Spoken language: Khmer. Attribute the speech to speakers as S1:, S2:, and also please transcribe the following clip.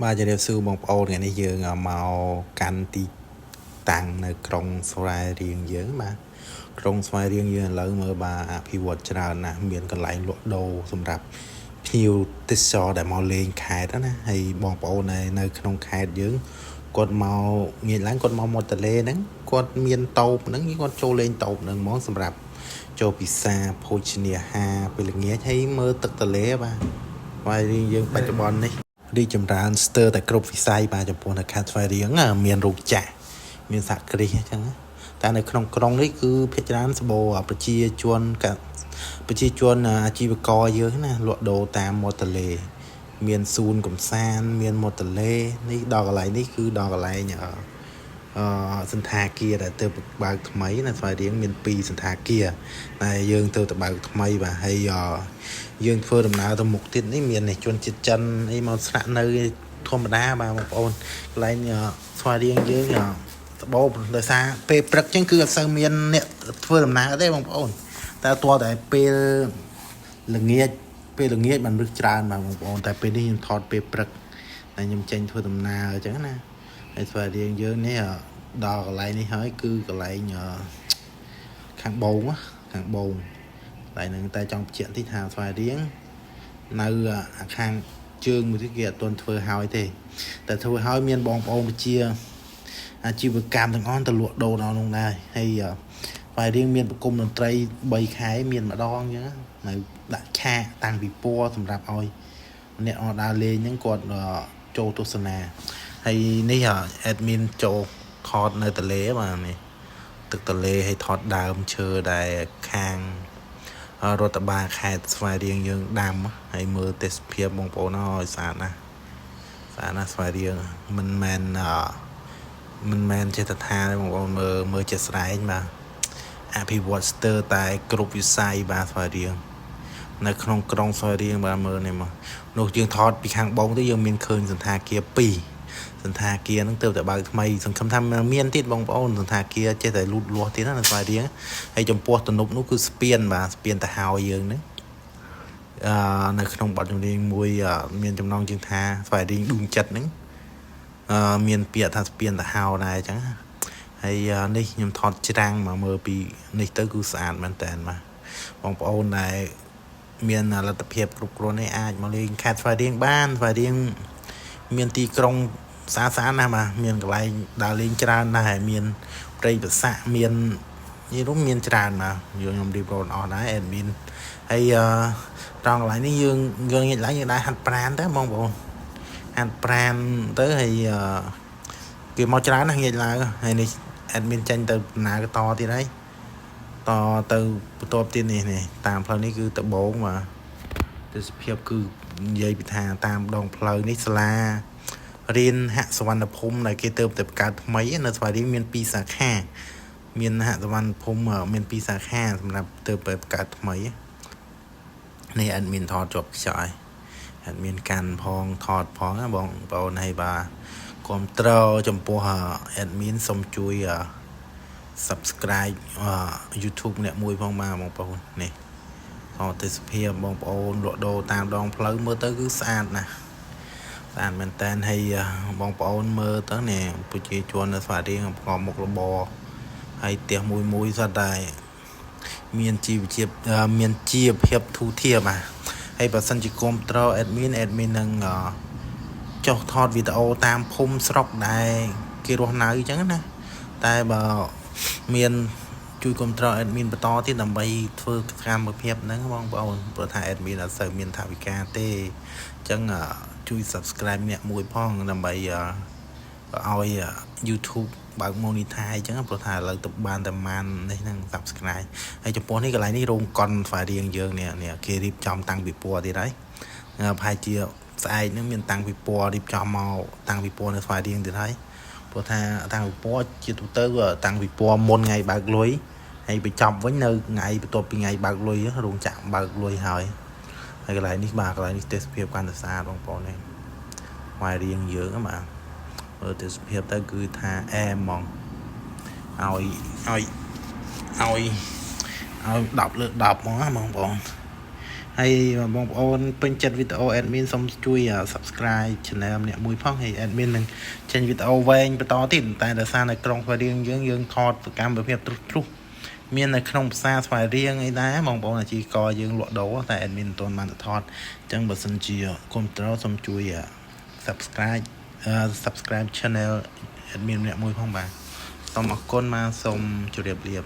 S1: បាទជម្រាបសួរបងប្អូនថ្ងៃនេះយើងមកកាន់ទីតាំងនៅក្រុងស្វាយរៀងយើងបាទក្រុងស្វាយរៀងយើងឥឡូវមើលបាទអភិវឌ្ឍច្រើនណាស់មានកន្លែងលក់ដូរសម្រាប់ភ្ញៀវទេសចរដែលមកលេងខេត្តណាហើយបងប្អូននៅក្នុងខេត្តយើងគាត់មកងាកឡើងគាត់មកមាត់ទន្លេហ្នឹងគាត់មានតូបហ្នឹងគាត់ចូលលេងតូបហ្នឹងហ្មងសម្រាប់ចូលពិសាភោជនាហារពេលល្ងាចហើយមើលទឹកទន្លេបាទស្វាយរៀងយើងបច្ចុប្បន្ននេះ រីកចម្រើនស្ទើរតែគ្រប់វិស័យបាទចំពោះនៅខេត្តស្វាយរៀងណាមានរោងចក្រមានសហគ្រាសអញ្ចឹងណាតែនៅក្នុងក្រុងនេះគឺភាគច្រើនសម្បូរប្រជាជនកប្រជាជនអាជីវករយើងណាលក់ដូរតាមមាត់ទន្លេ មានសួនកំសាន្តមានមាត់ទន្លេនេះដល់កន្លែងនេះគឺដល់កន្លែងអឺអឺសន្តាគារដែលទើបបើកថ្មីណាស្វាយរៀងមាន2សន្តាគារតែយើងទើបតែបើកថ្មីបាទហើយអយើងធ្វើដំណើរទៅមុខទៀតនេះមាននេះជនជាតិចិនអីមកស្នាក់នៅធម្មតាបាទបងប្អូនកន្លែងស្វាយរៀងយើងសបោដោយសារពេលព្រឹកចឹងគឺអត់សូវមានអ្នកធ្វើដំណើរទេបងប្អូនតែតើតែពេលល្ងាចពេលល្ងាចបានរឹសច្រើនបាទបងប្អូនតែពេលនេះខ្ញុំថតពេលព្រឹកតែខ្ញុំចេញធ្វើដំណើរអញ្ចឹងណាហើយស្វាយរៀងយើងនេះដល់កន្លែងនេះហើយគឺកន្លែងខាងបងខាងបងកន្លែងហ្នឹងតែចង់បញ្ជាក់តិចថាស្វាយរៀងនៅអាខាងជើងមួយទៀតគេអត់ទាន់ធ្វើហើយទេតែធ្វើហើយមានបងប្អូនវិជាអាជីវកម្មទាំងអស់ទៅលក់ដូរដល់នោះដែរហើយស្វាយរៀងមានប្រគំតន្ត្រី3ខែមានម្ដងអញ្ចឹងនៅដាក់ឆាកតាំងពិព័រណ៍សម្រាប់ឲ្យអ្នកអត់ដើរលេងហ្នឹងគាត់ចូលទស្សនាហើយនេះ admin ចូលថតនៅទន្លេបាទនេះទឹកទន្លេហើយថតដើមឈើដែលខាងរដ្ឋបាលខេត្តស្វាយរៀងយើងដាំហើយមើលទេសភាពបងប្អូនអើយស្អាតណាស់ស្អាតណាស់ស្វាយរៀងមិនមែនមិនមែនចេះតែថាទេបងប្អូនមើលមើលជាស្រែងបាទអភិវឌ្ឍស្ទើរតែគ្រប់វិស័យបាទស្វាយរៀងនៅក្នុងក្រុងស្វាយរៀងបាទមើលនេះមកនោះយើងថតពីខាងបងទៅយើងមានឃើញសន្តាគារ2សន្តាគារហ្នឹងទើបតែបើកថ្មីសង្ឃឹមថាមានទៀតបងប្អូនសន្តាគារចេះតែលូតលាស់ទៀតណានៅស្វាយរៀងហើយចំពោះទំនប់នោះគឺស្ពានបាទស្ពានទៅហើយយើងហ្នឹងអឺនៅក្នុងបទចម្រៀងមួយមានចំណងជើងថាស្វាយរៀងឌូងចិត្តហ្នឹងអឺមានពាក្យថាស្ពានទៅហៅដែរអញ្ចឹងហើយនេះខ្ញុំថតច្រាំងមកមើលពីនេះទៅគឺស្អាតមែនតើបាទបងប្អូនដែលមានលទ្ធភាពគ្រប់គ្រាន់នេះអាចមកលេងខេត្តស្វាយរៀងបានស្វាយរៀងមានទីក្រុងស្អាតស្អាតណាស់បាទមានកន្លែងដើរលេងច្រើនណាស់ហើយមានព្រៃប្រសាក់មាននិយាយរួមមានច្រើនបាទយើងខ្ញុំរៀបរាប់អស់ដែរ admin ហើយអឺត្រង់កន្លែងនេះយើងយើងងាកឡើងយើងដែរហាត់ប្រានទៅបងប្អូនហាត់ប្រានទៅហើយអឺគេមកច្រើនណាស់ងាកឡើងហើយនេះ admin ចេញទៅដំណើរតទៀតហើយតទៅបន្ទាប់ទៀតនេះនេះតាមផ្លូវនេះគឺដបងបាទទេសភាពគឺនិយាយពីថាតាមដងផ្លូវនេះសាលារៀនហសវណ្ណភូមិដែលគេទៅតែបង្កើតថ្មីនៅស្វាយរៀងមាន2សាខាមានហសវណ្ណភូមិមាន2សាខាសម្រាប់ទៅបង្កើតថ្មីនេះ admin ថតជាប់ខ្យល់ admin កាន់ផងថតផងណាបងប្អូនហើយបាទគ្រប់ត្រចំពោះ admin សូមជួយ subscribe YouTube អ្នកមួយផងបាទបងប្អូននេះថតទេសភាពបងប្អូនលក់ដូរតាមដងផ្លូវមើលទៅគឺស្អាតណាស់ស្អាតមែនតើហើយបងប្អូនមើលទៅនេះប្រជាជននៅស្វាយរៀងប្រកបមុខរបរហើយផ្ទះមួយមួយសុទ្ធតែមានជីវជាតិមានជីវភាពធូរធារបាទហើយបើសិនជាគាំទ្រ admin នឹងចុះថតវីដេអូតាមភូមិស្រុកដែលគេរស់នៅអញ្ចឹងណាតែបើមានជួយគ្រប់គ្រង admin បន្តទៀតដើម្បីធ្វើសកម្មភាពហ្នឹងបងប្អូនព្រោះថា admin អត់សូវមានថវិកាទេអញ្ចឹងជួយ subscribe អ្នកមួយផងដើម្បីឲ្យ YouTube បើក monetize អញ្ចឹងព្រោះថាឥឡូវទៅបានតែម៉ាននេះហ្នឹង subscribe ហើយចំពោះនេះកន្លែងនេះរោងកុនស្វាយរៀងយើងនេះនេះគេរៀបចំតាំងពិព័រណ៍ទៀតហើយប្រហែលជាស្អែកហ្នឹងមានតាំងពិព័រណ៍រៀបចំមកតាំងពិព័រណ៍នៅស្វាយរៀងទៀតហើយព្រោះថាតាំងពិព័រណ៍ជាទូទៅតាំងពិព័រណ៍មុនថ្ងៃបើកលុយហើយបញ្ចប់វិញនៅថ្ងៃបន្ទាប់ពីថ្ងៃបើកលុយរោងចក្របើកលុយហើយហើយកន្លែងនេះបាទកន្លែងនេះទេសភាពកាន់តែស្អាតបងប្អូននេះស្វាយរៀងយើងបាទមើលទេសភាពទៅគឺថាអែមហ្មងឲ្យឲ្យឲ្យឲ្យ10លើ10ហ្មងណាបងប្អូន ហើយបងប្អូនពេញចិត្តវីដេអូ admin សូមជួយ subscribe channel ម្នាក់មួយផងហើយ admin នឹងចេញវីដេអូវែងបន្តទៀតតែដោយសារនៅក្រុងស្វាយរៀងយើងយើងថតសកម្មភាពទ្រុសទ្រុសមាននៅក្នុងផ្សារស្វាយរៀងអីដែរបងប្អូនអាជីវករយើងលក់ដូរតែ admin មិនទាន់បានទៅថតអញ្ចឹងបើសិនជាគ្រប់ត្រូលសូមជួយ subscribe channel admin ម្នាក់មួយផងបាទសូមអរគុណបាទសូមជម្រាបលា។